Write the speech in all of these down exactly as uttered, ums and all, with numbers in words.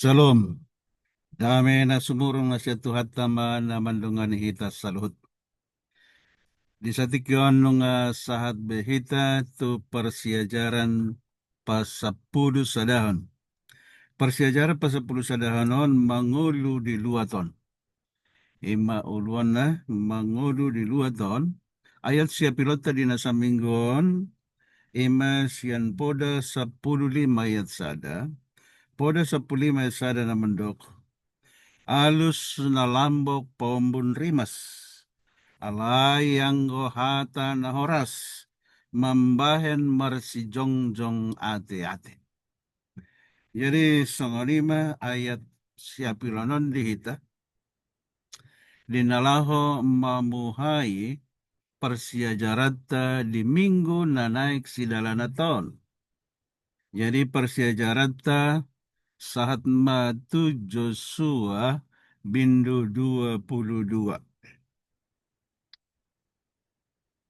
Shalom. Dame na sumurung na sian Tuhanta ma na mandongani hita saluhut. Di satingki on nunga sahat be hita tu parsiajaran pasampulu sadahon. Parsiajaran pasampulu sadahon on mangolu di luat on. Ima uluanna mangolu di luat on, ayat siapilonta di na saminggu on, ima sian Poda sampulu lima ayat sada, Poda sampulu lima ayat sada na mandok, alus na lambok paombun rimas, alai anggo hata na horas mambahen marsijongjong ateate. Jadi songon i ma ayat siapilon on di hita, di na laho mamuhai parsiajaranta di minggu na naeng sidalananta on. Jadi parsiajaranta sahat ma tu Josua bindu dua pulu dua.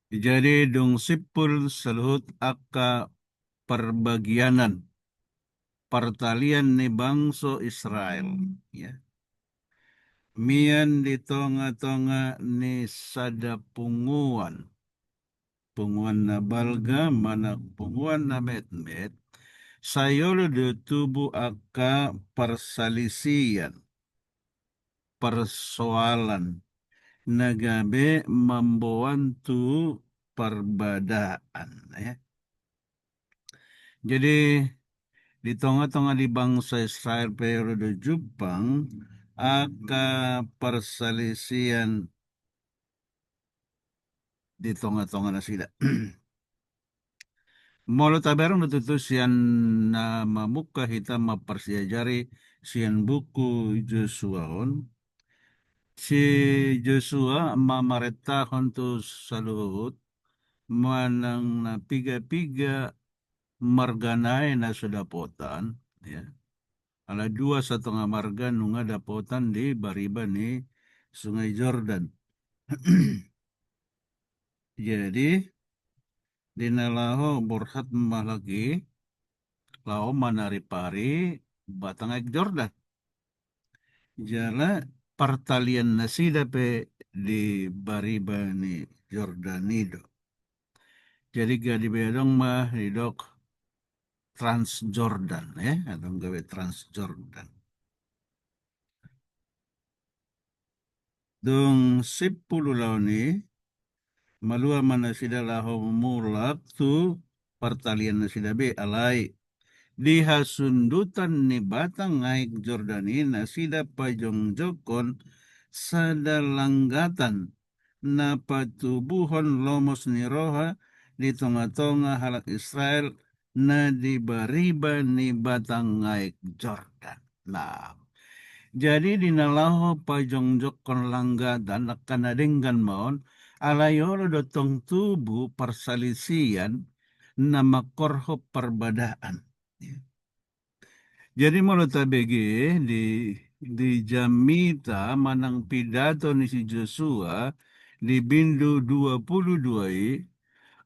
Jadi dung simpul saluhut angka parbagianan partalian ni bangso Israel, ya. Mian di tongatonga ni sada punguan, punguan na balga manang punguan na metmet, sai olo do tubu angka parsalisian, parsoalan na gabe mamboan tu parbadaan, ya. Jadi di tongatonga ni bangso Israel pe olo do jumpang angka parsalisian di tongatonga nasida. Molo tabereng do tutu sian na mamungka hita mamparsiajari sian buku Josua on, si Josua mamarentahon tu saluhut manang na pigapiga marga nai na so dapotan, ya. Ala dua satonga marga nunga dapotan di bariba ni Sungai Jordan. Jadi di na laho borhat ma halak i, laho manaripari batang aek Jordan. Jala partalian nasida pe di bariba ni Jordan i do. Jadi gabe adong ma didok Transjordan, ya, adong gabe Transjordan. Dung simpul ulaon i, malua ma nasida laho mulak tu partalian nasida be, alai di hasundutan ni batang aek Jordan i nasida pajongjongkon sada langgatan na patubuhon lomos ni roha di tongatonga halak Israel na di bariba ni batang aek Jordan. Nah, jadi di na laho pajongjongkon langgatan angka na denggan ma on, alai olo do tong tubu parsalisian na mangkorhon parbadaan. Jadi molo tabege di, di jamita manang pidato ni si Josua di bindu dua pulu dua i,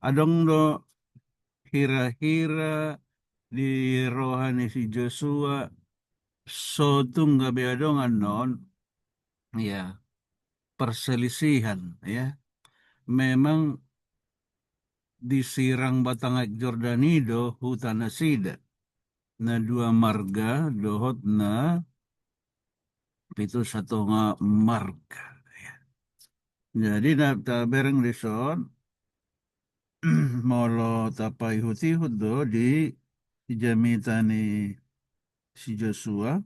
adong do hira-hira di roha ni si Josua, so tung gabe adong annon, ya, perselisihan, ya. Memang disirang batang aek Jordan i do huta nasida, na dua marga dohot na pitu satonga marga, ya. Jadi na tabereng dison, molo tapaihut-ihut do di jamita ni si Josua,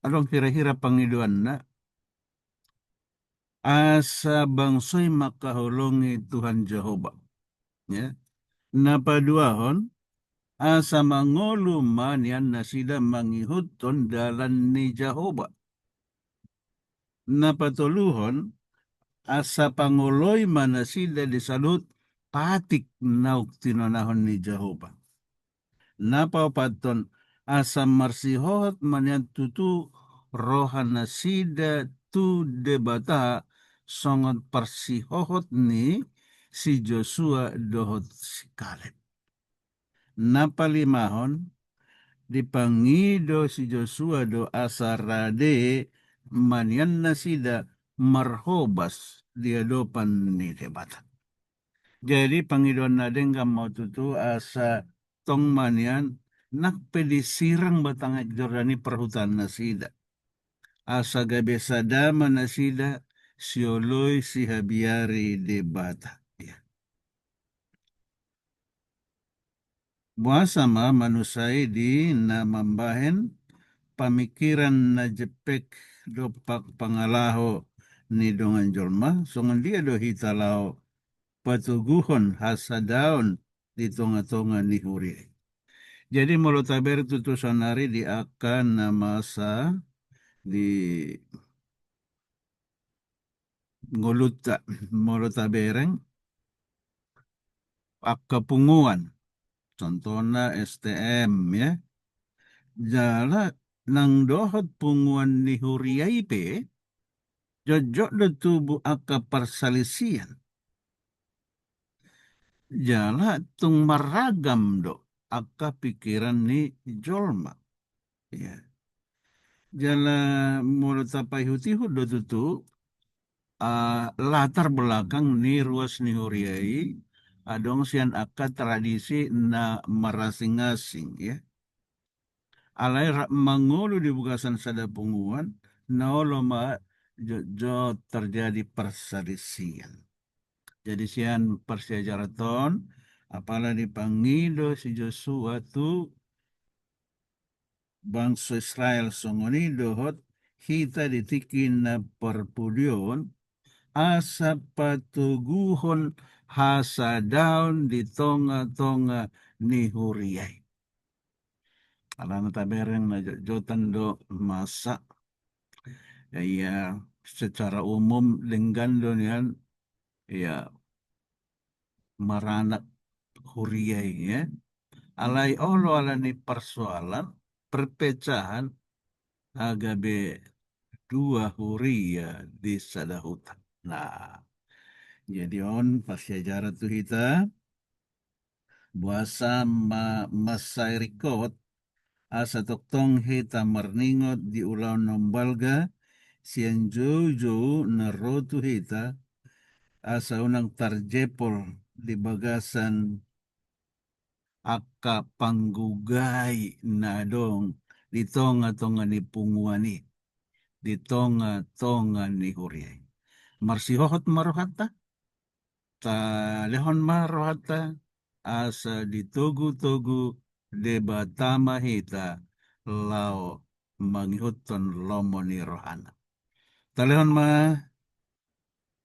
adong hira-hira pangidoanna, asa bangso i mangkaholongi Tuhan Jahowa. Ya. Na paduahon, asa mangolu ma nian nasida mangihuthon dalan ni Jahowa. Na patoluhon, asa pangoloi ma nasida di saluhut patik naung tinonahon ni Jahowa. Na paopathon, asa marsihohot ma nian tutu roha nasida tu Debata songon parsihohot ni si Josua dohot si Kaleb. Na palimahon, dipangido si Josua do asa rade manian nasida marhobas di adopan ni Debata. Jadi pangidoan na denggan ma tutu asa tong manian nang pe disirang batang aek Jordan i parhutaan nasida. Asa gabe sada ma nasida sioloi sihabiari Debata. Ya. Boasa ma manusa i di na mambahen pamingkiran na jempek dompak pangalaho ni dongan jolma, songon dia do hita laho patoguhon hasadaon di tonga-tonga ni huria i. Jadi molo tabereng tutu saonari di angka na masa di ngolunta, molo tabereng angka punguan, contohna S T M, ya. Jala nang dohot punguan ni huria i pe, jotjot do tubu angka parsalisian. Jala tung marragam do angka pingkiran ni jolma. Ya. Jala molo tapaihut-ihut do tutu, ah, latar belakang ni ruas ni huria i, adong sian angka tradisi na marasing-asing, ya. Alai rap mangolu di bagasan sada punguan, na olo ma jotjot terjadi parsalisian. Jadi sian parsiajaran on, apala dipangido si Josua tu bangso Israel songon i dohot hita di tingki na parpudi on, asa patoguhon hasadaon di tonga-tonga ni huria i. Alana tabereng na jotjotan do masa. Ya, ya, secara umum denggan do nian, ya, maranak huria i, ya. Alai olo alani persoalan perpecahan, ah, gabe dua huria di sada huta. Nah, jadi on parsiajaran tu hita, boasa ma-, mansai ringkot, asa tongtong hita marningot di ulaon na umbalga, sian joujou na ro tu hita, asa unang tarjepol di bagasan angka panggugai na adong di tonga-tonga ni punguan i, di tonga-tonga ni huria i. Marsihohot ma rohanta, talehon ma rohanta, asa ditogu-togu Debata ma hita laho mangihuthon lomo ni rohana. Talehon ma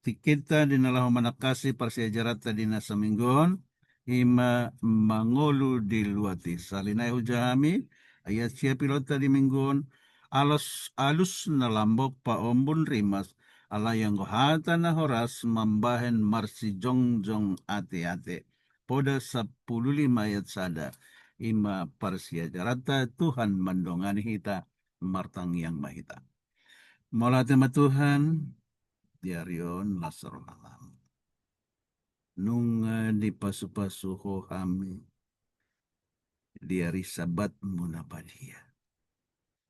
tingkinta di na laho manangkasi parsiajaranta di na saminggu on, i ma mangolu di luat i. Sahali nai hujaha hami, ayat sia pilotta di minggu on, alos, alus na lambok paombun rimas, alai anggo hata na horas mambahen marsijongjong ateate. Poda sampulu lima ayat sada, i ma parsiajaranta. Tuhan mandongani hita, martangiang ma hita. Mauliate ma Tuhan, di ari on las roham. Nunga dipasupasu Ho hami di ari Sabatmu na badia.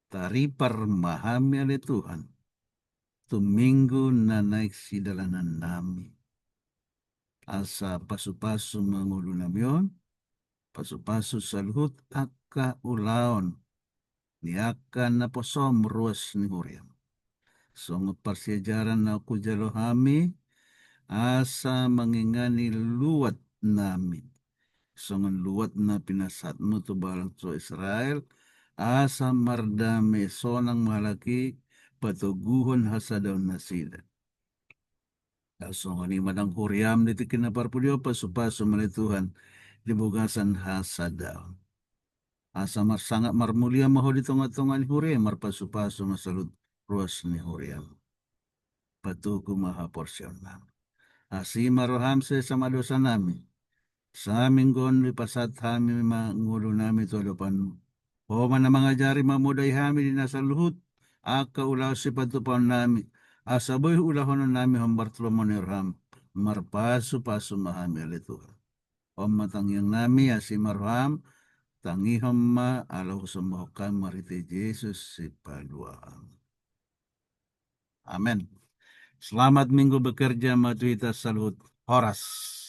Taripar ma hami ale Tuhan, tu minggu na naeng sidalanan nami. Asa pasupasu ma ngolu nami on, pasupasu saluhut angka ulaon ni angka naposom ruas ni huriam. Songon parsiajaran na hujalo hami, asa mangingani luat nami songon luat na pinasahatmu tu bangso Israel, asa mardame sonang ma halak i patoguhon hasadaon nasida. Songon i ma nang huriam di tingki na parpudi on, pasupasu ma ale Tuhan di bagasan hasadaon. Asa marsangap marmulia ma Ho di tonga-tonga ni huria i, marpasupasu ma saluhut ruas ni huriam. Patogu ma haporseaon nami. Asi ma roham, sesa ma dosa nami. Saminggu on dipasahat hami ma ngolu nami tu adopanmu. Ho ma na mangajari, mamodai hami di na saluhut angka ulaon sipatupaon nami, asa boi ulahonon nami hombar tu lomo ni roham. Marpasupasu ma hami ale Tuhan. On ma tangiang nami, asi ma roham, tangihon ma ala husombahon hami marhite Jesus Sipalua. Amen. Selamat minggu bekerja ma tu hita saluhut. Horas.